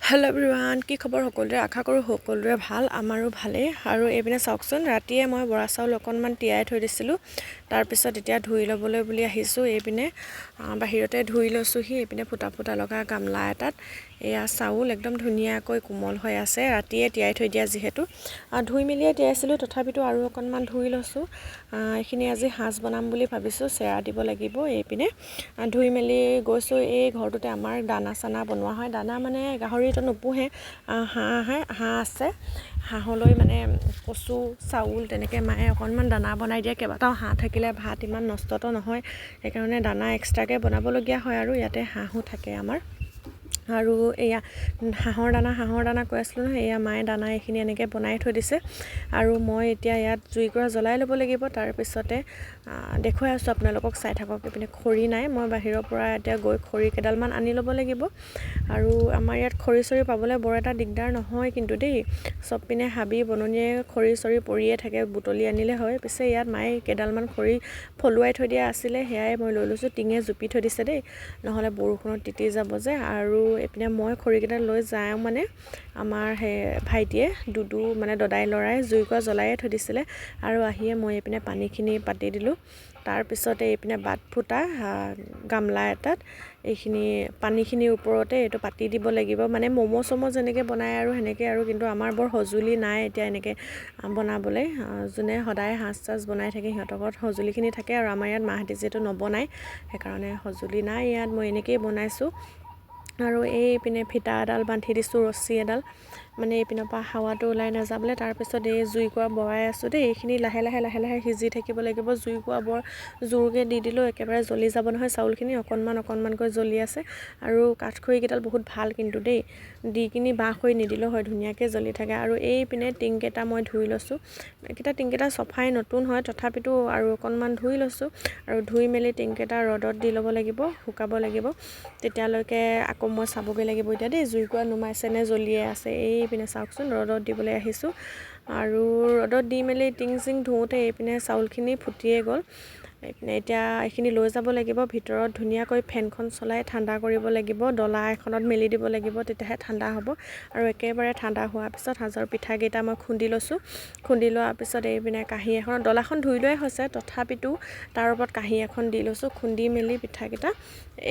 Hello' everyone, কি খবৰ সকলোৰে? আশা কৰোঁ সকলোৰে ভাল, আমাৰো ভালেই। আৰু এইপিনে চাওকচোন, ৰাতিয়ে মই বৰা চাউল অকণমান তিয়াই থৈ দিছিলোঁ। তাৰপিছত এতিয়া ধুই ল'বলৈ বুলি আহিছোঁ। এইপিনে বাহিৰতে ধুই লৈছোঁহি। এইপিনে ফুটা ফুটা লগা গামলা এটাত এয়া চাউল একদম ধুনীয়াকৈ কোমল হৈ আছে, ৰাতিয়ে তিয়াই থৈ দিয়া যিহেতু। ধুই মেলিয়ে তিয়াইছিলোঁ, তথাপিতো আৰু অকণমান ধুই লৈছোঁ। এইখিনি আজি সাজ বনাম বুলি ভাবিছোঁ, চেৰা দিব লাগিব। এইপিনে ধুই মেলি গৈছোঁ। এই ঘৰটোতে আমাৰ দানা চানা বনোৱা হয়। দানা মানে গাহৰিটো নোপোহে, হাঁহ হাঁহ আছে। হাঁহলৈ মানে কচু চাউল তেনেকৈ মায়ে অকণমান দানা বনাই দিয়ে। কেইবাটাও হাঁহ থাকিলে ভাত ইমান নষ্টটো নহয়, সেইকাৰণে দানা এক্সট্ৰাকৈ বনাবলগীয়া হয়। আৰু ইয়াতে হাঁহো থাকে আমাৰ। আৰু এয়া হাঁহৰ দানা কৈ আছিলোঁ নহয়, এয়া মায়ে দানা এইখিনি এনেকৈ বনাই থৈ দিছে। আৰু মই এতিয়া ইয়াত জুইকুৰা জ্বলাই ল'ব লাগিব, তাৰপিছতে দেখুৱাই আছোঁ আপোনালোকক, চাই থাকক। এইপিনে খৰি নাই, মই বাহিৰৰ পৰা এতিয়া গৈ খৰি কেইডালমান আনি ল'ব লাগিব। আৰু আমাৰ ইয়াত খৰি চৰি পাবলৈ বৰ এটা দিগদাৰ নহয় কিন্তু দেই, চব পিনে হাবি বননিয়ে খৰি চৰি পৰিয়ে থাকে, বুটলি আনিলে হয়। পিছে ইয়াত মায়ে কেইডালমান খৰি ফলুৱাই থৈ দিয়া আছিলে, সেয়াই মই লৈ লৈছোঁ। টিঙে জুপি থৈ দিছে দেই, নহ'লে বৰষুণত তিতি যাব যে। আৰু এইপিনে মই খৰিকেইডাল লৈ যাওঁ, মানে আমাৰ সেই ভাইটিয়ে, দুদু মানে দদাই ল'ৰাই জুইকুৰা জ্বলায়ে থৈ দিছিলে। আৰু আহিয়ে মই এইপিনে পানীখিনি পাতি দিলোঁ। তাৰপিছতে এইপিনে বাট ফুটা গামলা এটাত এইখিনি পানীখিনিৰ ওপৰতে এইটো পাতি দিব লাগিব, মানে ম'ম' চম' যেনেকৈ বনায় আৰু সেনেকৈ। আৰু কিন্তু আমাৰ বৰ সঁজুলি নাই এতিয়া এনেকৈ বনাবলৈ। যোনে সদায় সাজ চাজ বনাই থাকে, সিহঁতৰ ঘৰত সঁজুলিখিনি থাকে। আৰু আমাৰ ইয়াত মাহঁতে যিহেতু নবনায়, সেইকাৰণে সঁজুলি নাই ইয়াত, মই এনেকৈয়ে বনাইছোঁ। আৰু এইপিনে ফিটা এডাল বান্ধি দিছোঁ, ৰছী এডাল, মানে এইপিনৰ পৰা হাৱাটো ওলাই নাযাবলৈ। তাৰপিছত এই জুইকুৰা বহাই আছোঁ দেই। এইখিনি লাহে লাহে লাহে লাহে সিজি থাকিব লাগিব। জুইকুৰা বৰ জোৰকৈ দি দিলেও একেবাৰে জ্বলি যাব নহয় চাউলখিনি। অকণমান অকণমানকৈ জ্বলি আছে। আৰু কাঠখৰিকেইডাল বহুত ভাল কিন্তু দেই, দি কিনি বাঁহ খৰি নিদিলেও হয়, ধুনীয়াকৈ জ্বলি থাকে। আৰু এইপিনে টিংকেইটা মই ধুই লৈছোঁ। এইকেইটা টিংকেইটা চফাই নতুন হয়, তথাপিতো আৰু অকণমান ধুই লৈছোঁ। আৰু ধুই মেলি টিংকেইটা ৰ'দত দি ল'ব লাগিব, শুকাব লাগিব। তেতিয়ালৈকে আকৌ মই চাবগৈ লাগিব এতিয়া দেই, জুইকুৰা নুমাইছে নে জ্বলিয়ে আছে। এইপিনে চাওকচোন, ৰ'দত দিবলৈ আহিছোঁ। আৰু ৰ'দত দি মেলি টিং চিং ধুওঁতে এইপিনে চাউলখিনি ফুটিয়ে গ'ল। এইপিনে এতিয়া এইখিনি লৈ যাব লাগিব ভিতৰত, ধুনীয়াকৈ ফেনখন চলাই ঠাণ্ডা কৰিব লাগিব। ডলা এখনত মেলি দিব লাগিব, তেতিয়াহে ঠাণ্ডা হ'ব। আৰু একেবাৰে ঠাণ্ডা হোৱাৰ পিছত সাজৰ পিঠাকেইটা মই খুন্দি লৈছোঁ। খুন্দি লোৱাৰ পিছত এইপিনে কাঁহী এখনত, ডলাখন ধুই লোৱাই হৈছে, তথাপিতো তাৰ ওপৰত কাঁহী এখন দি লৈছোঁ। খুন্দি মেলি পিঠাকেইটা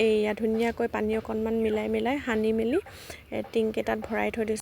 এইয়া ধুনীয়াকৈ পানী অকণমান মিলাই মিলাই সানি মেলি টিংকেইটাত ভৰাই থৈ দিছোঁ।